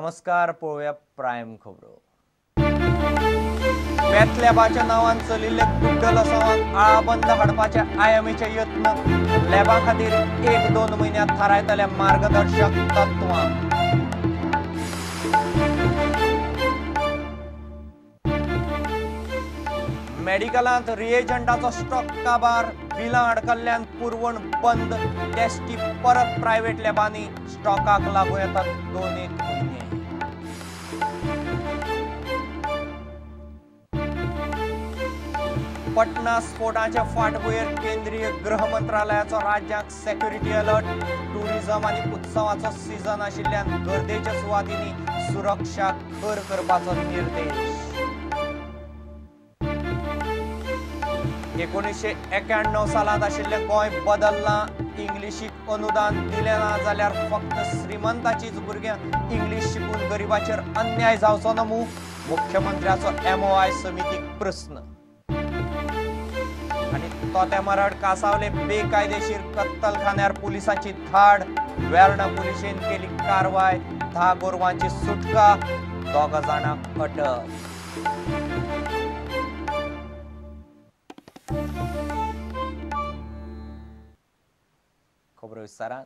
नमस्कार, पळोवया प्रायम खबरो। पॅथलॅबाच्या नांवान चलिल्ले गुड्डल असावांक आळाबंद हाडपाचे आयएमएचे यत्न। लॅबा खातीर 1-2 म्हयन्यांत थारायतले मार्गदर्शक तत्वां। मेडिकलांत रिएजंटाचो स्टॉक काबार, बिलां अडकल्ल्यान पुरवण बंद, टेस्टी परत प्रायव्हेट लॅबांनी स्टॉकाक लागू येतात 2-1 म्हयने। पटना स्फोटाच्या फाटभुंयेर केंद्रीय गृह मंत्रालयाचो राज्यांक सेक्युरिटी अलर्ट। टुरिझम आनी उत्सवाचो सीझन आशिल्ल्यान गर्देच्या सुवातींनी सुरक्षा खर करपाचो निर्देश। 1991 सालांत आशिल्लें गोंय बदल्लां, इंग्लिशीक अनुदान दिलें ना जाल्यार फक्त श्रीमंताचीच भुरग्यां इंग्लीश शिकून गरिबाचेर अन्याय जावचो ना मूं, मुख्यमंत्र्याचो MOI समितीक प्रस्न। आनी तोतेमरड कासावले बेकायदेशीर कत्तलखान्यार पुलिसांची धाड, वेर्णा पुलिशेन केली कारवाय, 10 गोरवांची सुटका, 2 जाणांक अटक। खबरो विस्तारान।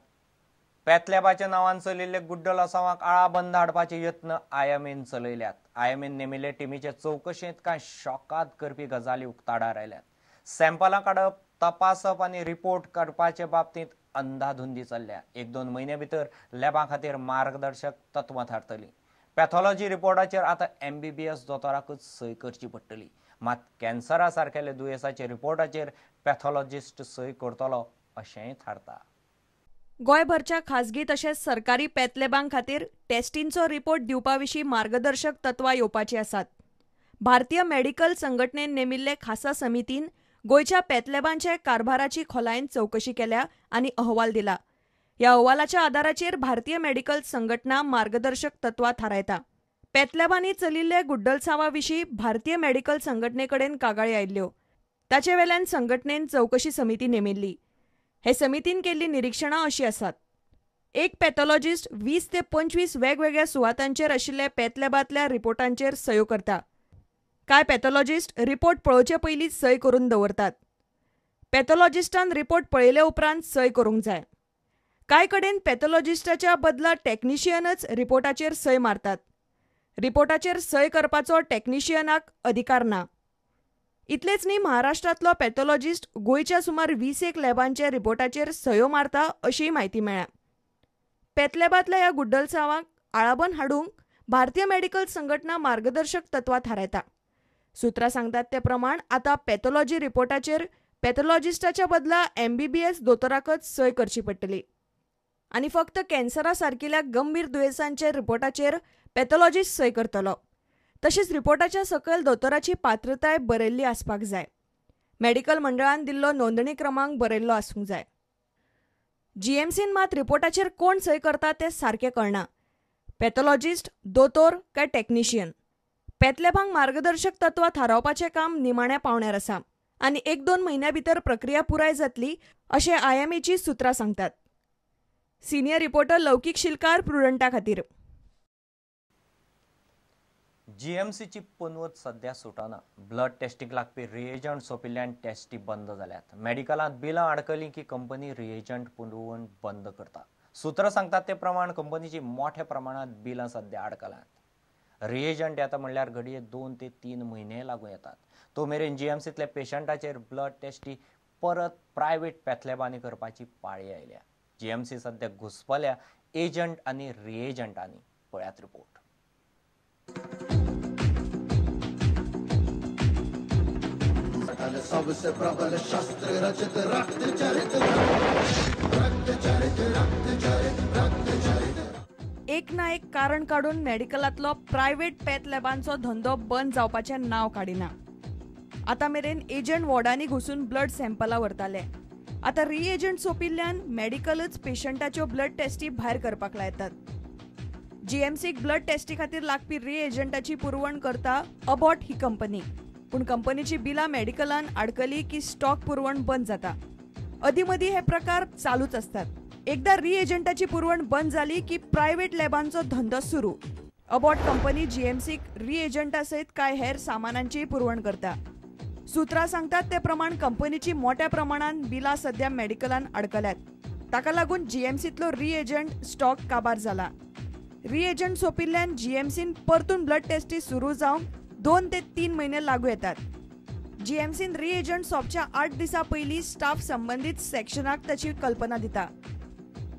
पॅथलॅबाच्या नांवान चलिल्ले गुड्डल असावांक आळाबंद हाडपाचे यत्न आयएमएन चलयल्यात। आयएमएन नेमिल्ले टिमीचे चवकशेंत कांय शॉकाद करपी गजाली उक्ताडार आयल्यात। सॅम्पलां काडप, तपासप आनी रिपोर्ट करपाचे बाबतींत अंधाधुंदी चल्ल्या। 1-2 म्हयन्या भितर लॅबां खातीर मार्गदर्शक तत्वां थारतलीं। पॅथॉलॉजी रिपोर्टाचेर आतां MBBS दोतोराकूच सय करची पडटली, मात कॅन्सरा सारकेल्या दुयेंसाच्या रिपोर्टाचेर पॅथॉलॉजिस्ट सय करतलो अशेंय थारता। गोंयभरच्या खाजगी तशेंच सरकारी पॅथलॅबां खातीर टेस्टींचो रिपोर्ट दिवपा विशीं मार्गदर्शक तत्वां येवपाची आसात। भारतीय मेडिकल संघटनेन नेमिल्ले खासा समितीन गोंयच्या पॅथलॅबांच्या कारभाराची खोलायेन चवकशी केल्या आनी अहवाल दिला। ह्या अहवालाच्या आदाराचेर भारतीय मेडिकल संघटना मार्गदर्शक तत्वां थारायता। पॅथलॅबांनी चलिल्ले गुड्डलसांवा विशीं भारतीय मेडिकल संघटने कडेन कागाळी आयिल्ल्यो, ताचे वेल्यान संघटनेन चवकशी समिती नेमिल्ली। हे समितीन केल्ली निरीक्षणां अशी आसात। एक पॅथॉलॉजिस्ट 20 ते 25 वेगवेगळ्या सुवातांचेर आशिल्ल्या पॅथलॅबांतल्या रिपोर्टांचेर सयो करता। कांय पॅथॉलॉजिस्ट रिपोर्ट पळोवचे पयलींच सय करून दवरतात। पॅथॉलॉजिस्टान रिपोर्ट पळयले उपरांत सय करूंक जाय। कांय कडेन पॅथॉलॉजिस्टाच्या बदला टॅक्निशियनच रिपोर्टाचेर सय मारतात। रिपोर्टाचेर सय करपाचो टॅक्निशियनाक अधिकार ना। इतलेच न्ही, महाराष्ट्रांतलो पॅथॉलॉजिस्ट गोंयच्या सुमार 20 लॅबांच्या रिपोर्टाचेर सयो मारता अशीय म्हायती मेळ्ळ्या। पॅथलॅबांतल्या ह्या गुड्डलसांवाक आळाबंद हाडूंक भारतीय मेडिकल संघटना मार्गदर्शक तत्वां थारायता। सूत्रां सांगतात ते प्रमाण आतां पॅथॉलॉजी रिपोर्टाचेर पॅथॉलॉजिस्टाच्या बदला MBBS दोतोराकच सय करची पडटली आनी फक्त कॅन्सरा सारकिल्या गंभीर दुयेंसांच्या रिपोर्टाचेर पॅथॉलॉजिस्ट सय करतलो। तशीच रिपोर्टाच्या सकयल दोतोराची पात्रताय बरयल्ली आसपाक जाय। मेडिकल मंडळान दिल्लो नोंदणी क्रमांक बरयल्लो आसूंक जाय। GMCन मात रिपोर्टाचेर कोण सय करता तें सारकें कळना, पॅथॉलॉजिस्ट, दोतोर काय टॅक्निशियन। पॅथलॅबांक मार्गदर्शक तत्वां थारावपाचें काम निमाण्या पावण्यार आसा आनी 1-2 म्हयन्या भितर प्रक्रिया पुराय जातली अशें IMAची सूत्रां सांगतात। सिनियर रिपोर्टर लौकीक शिलकार, प्रुडंटा खातीर। GMCची पनवत सध्या सुटना। ब्लड टेस्टीक लागपी रिएजंट सोंपिल्ल्यान टेस्टी बंद जाल्यात। मेडिकलांत बिलां अडकलीं की कंपनी रिएजंट पुरवण बंद करता। सूत्रां सांगतात ते प्रमाण कंपनीची मोठ्या प्रमाणात बिलां सध्या अडकल्यात। रिएजंट येता म्हणल्यार घडये 2 ते 3 म्हयने लागू येतात। तो मेरेन GMCतल्या पेशंटाचेर ब्लड टेस्टी परत प्रायव्हेट पॅथलॅबांनी करपाची पाळी आयल्या। GMC सध्या घुसपल्या एजंट आनी रिएजंटांनी। पळयात रिपोर्ट। सबसे प्रबल शस्त्र रचित रक्त चरित रक्त चरित रक्त चरित रक्त चरित। एक ना एक कारण काडून मेडिकलांतलो प्रायव्हेट पॅथ लॅबांचो धंदो बंद जावपाचें नांव काडिना। आतां मेरेन एजंट वॉर्डांनी घुसून ब्लड सॅम्पलां व्हरताले। आतां रिएजंट सोंपिल्ल्यान मेडिकलच पेशंटाच्यो ब्लड टेस्टी भायर करपाक लायतात। GMCक ब्लड टेस्टी खातीर लागपी रिएजंटाची पुरवण करता अबॉट ही कंपनी, पूण कंपनीची बिलां मेडिकलान आडकली की स्टॉक पुरवण बंद जाता। अदीं मदीं हे प्रकार चालूच आसतात। एकदा रिएजंटाची पुरवण बंद जाली की प्रायव्हेट लॅबांचो धंदो सुरू। अबॉट कंपनी जीएमसीक रिएजंटा सयत कांय हेर सामानांचीय पुरवण करता. सुत्रां सांगतात ते प्रमाण कंपनीची मोट्या प्रमाणान बिलां सध्या मेडिकलान अडकल्यात. ताका लागून जीएमसींतलो रिएजंट स्टॉक काबार जाला. रिएजंट सोंपिल्ल्यान जीएमसीन परतून ब्लड टेस्टी सुरू जावंक 2 ते 3 म्हयने लागू येतात. जीएमसीन रिएजंट सोंपच्या 8 दिसां पयलीं स्टाफ संबंदीत सेक्शनाक ताची कल्पना दिता.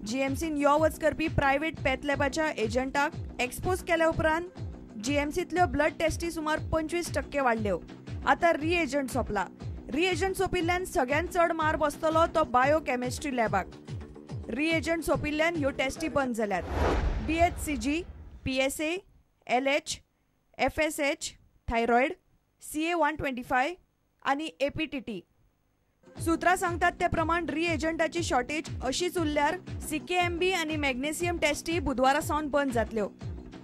जीएमसीन यो वच करपी प्रायव्हेट पॅथलॅबाच्या एजंटाक एक्सपोज केल्या उपरांत जीएमसींतल्यो ब्लड टेस्टी सुमार 25% वाडल्यो. आतां रिएजंट सोंपला. रिएजंट सोंपिल्ल्यान सगळ्यांत चड मार बसतलो तो बायोकेमिस्ट्री लॅबाक. रिएजंट सोंपिल्ल्यान ह्यो टेस्टी बंद जाल्यात. BHCG, PSA, LH, FSH, thyroid, CA 125 आनी एपीटीटी. सूत्रां सांगतात ते प्रमाण रिएजंटाची शॉर्टेज अशीच उरल्यार सीकेएमबी आनी मॅग्नेशियम टेस्टी बुधवारा सावन बंद जातल्यो.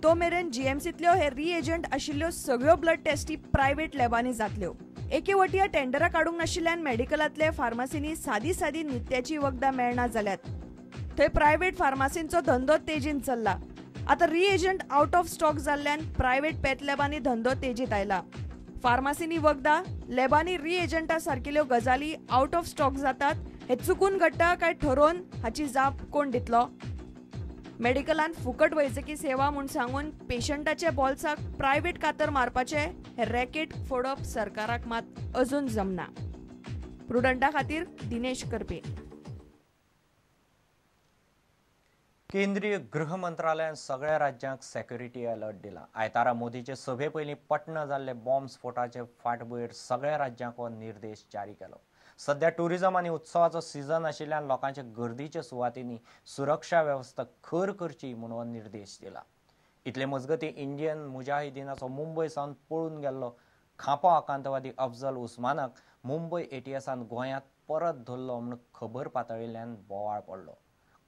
तो मेरेन जीएमसींतल्यो हे रिएजंट आशिल्ल्यो सगळ्यो ब्लड टेस्टी प्रायव्हेट लॅबांनी जातल्यो. एके वटयां टेंडरां काडूंक नाशिल्ल्यान मेडिकलांतले फार्मासींनी सादी सादी नित्याची वखदां मेळना जाल्यात. थंय प्रायव्हेट फार्मासींचो धंदो तेजीन चल्ला. आतां रिएजंट आउट ऑफ स्टॉक जाल्ल्यान प्रायव्हेट पॅथलॅबांनी धंदो तेजीत आयला. फार्मासींनी वखदां, लॅबांनी रिएजंटा सारकिल्यो गजाली आउट ऑफ स्टॉक जातात हे चुकून घडटा काय ठरोवन हाची जाप कोण दितलो? मेडिकलान फुकट वैजकी सेवा म्हूण सांगून पेशंटाच्या बोल्साक प्रायव्हेट कातर मारपाचे हे रॅकेट फोडप सरकाराक मात अजून जमना. प्रुडंटा खातीर दिनेश करपे. केंद्रीय गृह मंत्रालयान सगळ्या राज्यांक सेक्युरिटी अलर्ट दिला. आयतारा मोदीचे सभे पयलीं पटना जाल्ले बॉम्ब स्फोटाचे फाटभुंयेर सगळ्या राज्यांक हो निर्देश जारी केलो. सध्या टुरिझम आनी उत्सवाचो सिजन आशिल्ल्यान लोकांचे गर्दीच्या सुवातींनी सुरक्षा वेवस्था खर करची म्हूण हो निर्देश दिला. इतले मजगतीं इंडियन मुजाहिदीनाचो मुंबय सावन पळून गेल्लो खांपो आकांतवादी अफजल उस्मानाक मुंबय एटीएसान गोंयांत परत धरलो म्हूण खबर पातळिल्ल्यान बोवाळ पडलो.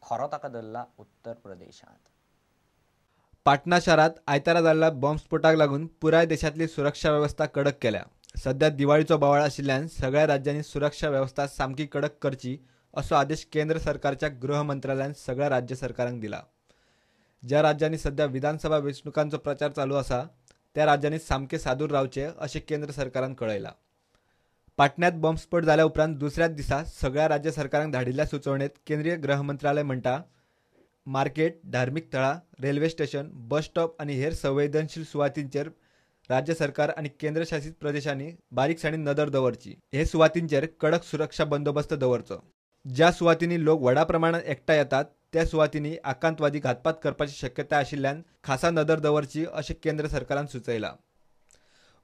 खरो ताका धरला उत्तर प्रदेशांत. पाटणा शारांत आयतारा जाल्ल्या बॉम्बस्फोटाक लागून पुराय देशांतली सुरक्षा वेवस्था कडक केल्या. सध्या दिवाळीचो बोवाळ आशिल्ल्यान सगळ्या राज्यांनी सुरक्षा वेवस्था सामकी कडक करची असो आदेश केंद्र सरकारच्या गृह मंत्रालयान सगळ्या राज्य सरकारांक दिला. ज्या राज्यांनी सध्या विधानसभा वेंचणुकांचो प्रचार चालू आसा त्या राज्यांनी सामके सादूर रावचे अशें केंद्र सरकारान कळयलां. पाटण्यात बॉम्बस्फोट जाल्या उपरांत दुसऱ्याच दिसा सगळ्या राज्य सरकारांक धाडिल्ल्या सुचोवणेंत केंद्रीय गृह मंत्रालय म्हणटा, मार्केट, धार्मीक थळां, रेल्वे स्टेशन, बस स्टॉप आनी हेर संवेदनशील सुवातींचेर राज्य सरकार आनी केंद्रशासीत प्रदेशांनी बारीकसाणीन नदर दवरची. हे सुवातींचेर कडक सुरक्षा बंदोबस्त दवरचो. ज्या सुवातींनी लोक व्हडा प्रमाणात एकठांय येतात त्या सुवातींनी आकांतवादी घातपात करपाची शक्यताय आशिल्ल्यान खासा नदर दवरची अशें केंद्र सरकारान सुचयलां.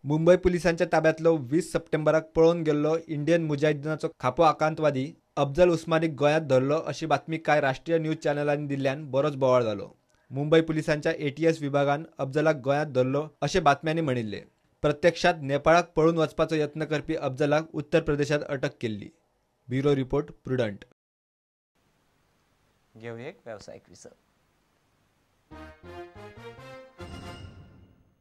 मुंबय पुलिसांच्या ताब्यांतलो 20 सप्टेंबराक पळोवन गेल्लो इंडियन मुजाहिदीनाचो खांपो आकांतवादी अफजल उस्मानीक गोंयांत धरलो अशी बातमी कांय राष्ट्रीय न्यूज चॅनलांनी दिल्ल्यान बरोच बोवाळ जालो. मुंबय पुलिसांच्या एटीएस विभागान अफजलाक गोंयांत धरलो अशें बातम्यांनी म्हणिल्लें. प्रत्यक्षात नेपाळाक पळून वचपाचो यत्न करपी अफजलाक उत्तर प्रदेशांत अटक केल्ली. Bureau report, Prudent. घेवया एक वेवसायीक विसव.